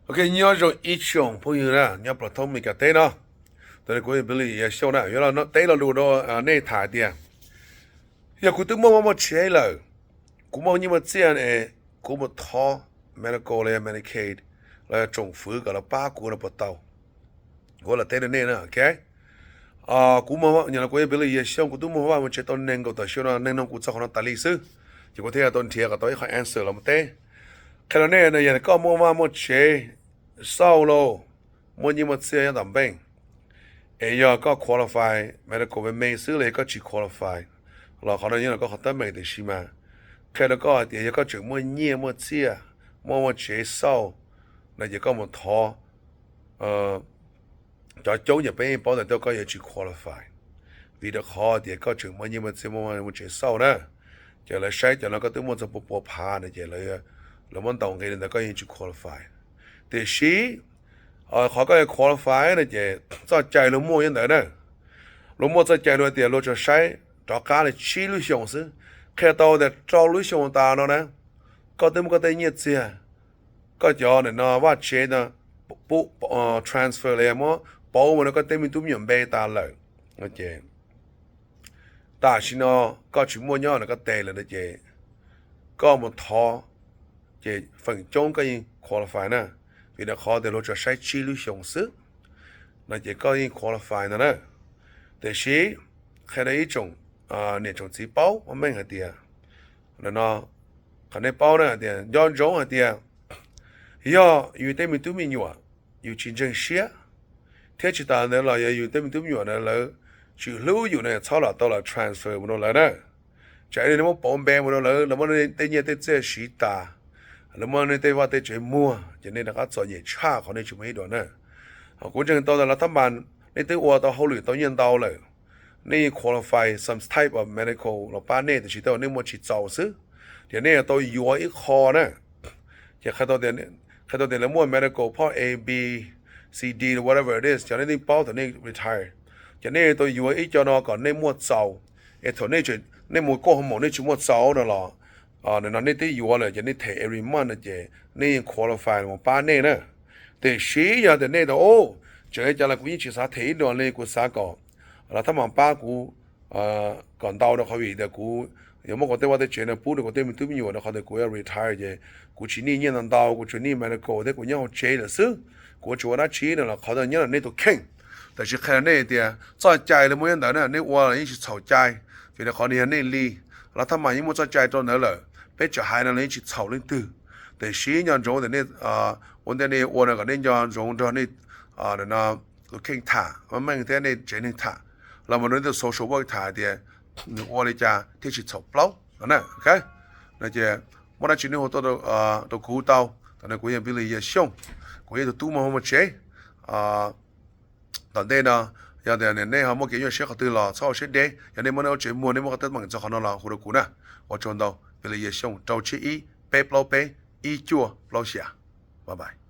Ok, nyob zoo ib tsoom phooj ywg na nyob plas thoob Meskas teb no. Tam no kuv yog Billy Yaj Xyooj na, yuav los teb lo lus rau nej tham tias, yog kuv twb muaj vaj muaj tsev lawm, kuv muaj nyiaj muaj txiaj es kuv mus thov medical los yog Medicaid los yog tsoom fwv kom los pab kuv no puas tau? Kuv los teb rau nej na, ok. Kuv, yog no kuv yog Billy Yaj Xyooj, kuv twb muaj vaj muaj tsev tau nees nkaum tawm xyoo no, nej nug kuv txog qhov no tas li xwb, ces kuv thiaj tau nrhiav kom tau ib qho answer los mus teb. Qhia rau nej no, yog koj muaj vaj muaj tsev xauj lauj, muaj nyiaj muaj txiaj nyob tom bank, es yog koj qualify medical me me xwb los yog koj tsis qualify, los qhov no yeej yog koj qhov teeb meem, tiam sis mas qhia rau koj hais tias yog koj tseem muaj nyiaj muaj txiaj, muaj vaj muaj tsev xauj no ces koj mus thov cov coob ces peb yeej paub tias koj yuav tsis qualify, vim rau qhov tias koj tseem muaj nyiaj muaj txiaj, muaj vaj muaj tsev xauj na. Ces lawv saib cov no koj twb muaj txog pua pua phav no ces lawv muab ntaus nqi li ntawd, koj yeej tsis qualify. Tiam sis qhov koj yuav qualify no ces txoj cai luag muaj nyob ntawd na. Luag muaj txoj cai luag tias luag tsuas saib rov qab li tsib lub xyoos xwb. Qhia tau tias rau lub xyoo tas no na, koj twb muab koj tej nyiaj txiag, koj cov nim no vaj tsev no pub transfer los yog muab pauv mus rau koj tej me tub me nyuam npe tas lawm, ces tam sim no koj tsis muaj nyob ntawm koj tes lawm no ces koj mus thov, ces feem coob koj yeej qualify na, vim rau qhov tias luag tsuas saib tsib lub xyoos xwb, no ces koj yeej qualify ntag na. Tiam sis qhia rau ib tsoom niam tsoom txiv paub meej hais tias, no, qhov nej paub na tias nco ntsoov hais tias yog yus tej me tub me nyuam yus tsis ntseeg siab, thiab tsis tas ntawd los yog yus tej me tub me nyuam na lawv tsis hlub yus no txhob los tau los transfer mus rau lawv na. Tsam ib pliag nej muab pauv npe mus rau lawv, lawv muab tej nyiaj tej txiaj siv tas, lawv muab nej tej vaj tej tsev muag ces nej rov qab txom nyem tshaj qhov nej tsis muaj ib dua na. Kuv ntseeg tau tias los thab mas nej twb ua tau hauj lwm tau nyiaj ntau lawm, nej qualify some type of medical los pab nej, tiam sis tej zaum nej muaj tsis txaus xwb, ces nej yuav tau yuav ib qho na. Ces qhia tau tias lawv muaj medical part A, B, C, D, whatever it is, cov nej yeej paub thaum nej retire, ces nej yuav tau yuav ib co no kom nej muaj txaus, es thaum nej mus kuaj hoo maum nej tsis muaj txaus no los, no nej twb yuav lawm ces nej them every month no ces nej yeej qualify los pab nej na. Tiam sis yog tias nej tias, tseem li cas los kuv yeej tsis xav them ib dua li, kuv xav kom los thab mas pab kuv kom ntau rau qhov vim tias kuv yuav muab kuv tej vaj tej tsev no pub rau kuv tej me tub me nyuam rau qhov tias kuv yuav retire ces kuv tsis nij nyiaj ntau ntau, kuv tsuas nij medical thiab kuv nyob hauv tsev lawm xwb, kuv tsuas ua dab tsi no los qhov ntawd nyob ntawm nej tus kheej. Tiam sis qhia nej tias txoj cai lawv muaj nyob ntawd na, nej ua los yeej tsis txhaum cai, vim rau qhov nws yog nej li. Los thab mas yeej muaj txoj cai rau ntawd lawm, peb tseem hais no los yeej tsis txhaum leej twg. Tiam sis nco ntsoov tias nej ua ntej nej ua no kom nej nco ntsoov nrog nej tus kheej tham, meej thiab nej tsev neeg tham, los mus nrog nej tus social work tham tias nws ua li cas thiaj tsis txhaum plaub no na. No ces muaj dab tsi nej hu tuaj rau kuv tau. Tam no kuv yog Billy Yaj Xyooj, kuv yog tus tub muaj hauv muaj tsev. Tom ntej no yog tias nej ho muaj kev nyuaj siab qhov twg los txhob ua siab deb, yog nej muaj nej lub tsev muag, nej muaj qhov teeb meem txog qhov no los hu rau kuv na. Ua tsaug ntau. Billy Yaj Xyooj, rau tsib ib peb plaub peb ib cuaj plaub xya. Bye bye.